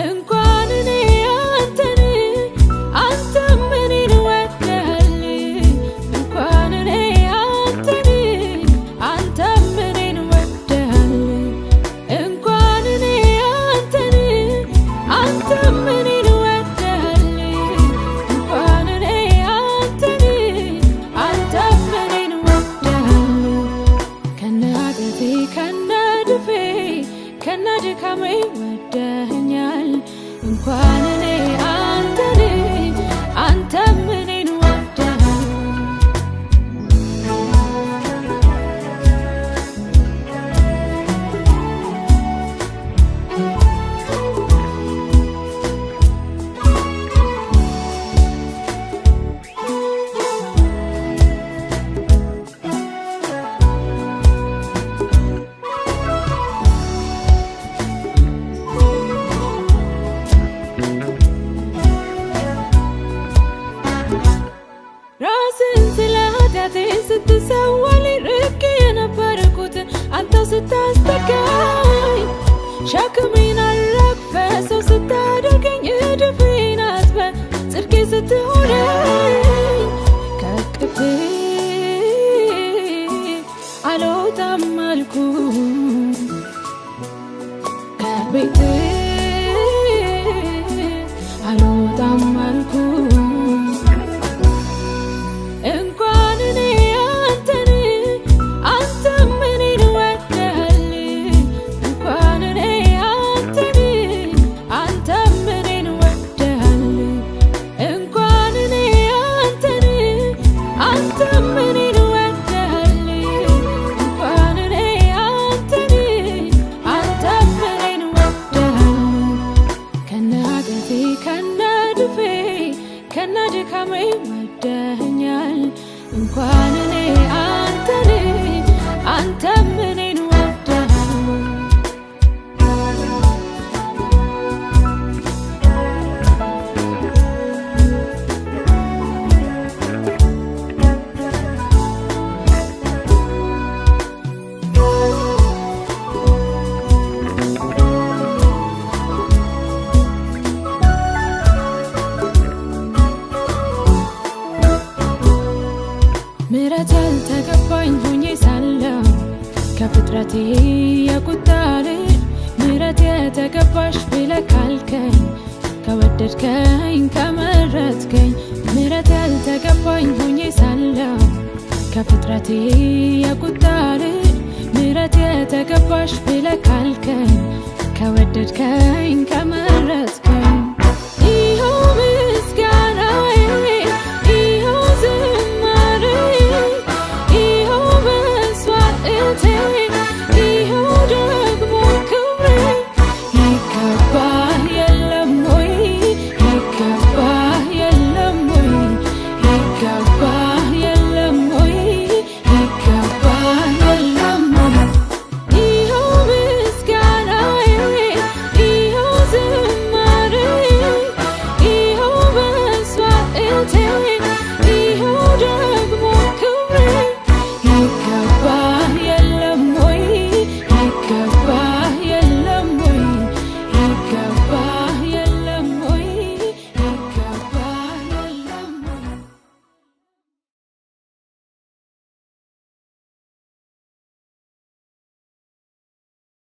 እንኳን እኔ አንተን አንተም እኔን ወደሃል። እንኳን እኔ አንተን አንተም እኔን ወደሃል። እንኳን እኔ አንተን አንተም እኔን ወደሃል። እንኳን እኔ አንተን አንተም እኔን ወደሃል። ከነ ኃጢአቴ ከነ ድፌ ከነ ድካሜ ወደኸኛል። እንኳን እኔ አንተን አንተም እኔን ወደሃል። ራስን ስለ ኃጢአቴ ስትሰዋልኝ ርቄ የነበርኩትን አንተ ስታስጠጋኝ ሸክሜን አራግፈህ ሰው ስታደርገኝ እድፌን አጥበህ ጽድቄ ስትሆነኝ ከእቅፍህ አልወጣም አልኩኝ ከቤትህ አልወጣም አልኩኝ። እንኳን እኔ አንተን አንተም እኔን ወደሃል። እንኳን እኔ አንተን አንተም እኔን ወደሃል። እንኳን እኔ አንተን አንተም እኔን ወደሃል። እንኳን እኔ አንተን አንተም እኔን ወደሃል። ከነ ኃጢአቴ ከነ ድፌ ከነ ድካሜ ወደኸኛል። እንኳን እኔ አንተን አንተም እኔን ወደሃል። ምሕረት ያልተገባኝ ሆኜ ሳለሁ ከፍጥረቴ የቁጣ ልጅ ምሕረት የተገባሽ ብለህ ካልከኝ ከወደድከኝ ከመረጥከኝ ምሕረት ያልተገባኝ ሆኜ ሳለሁ ከፍጥረቴ የቁጣ ልጅ ምሕረት የተገባሽ ብለህ ካልከኝ ከወደድከኝ ከመረጥከኝ።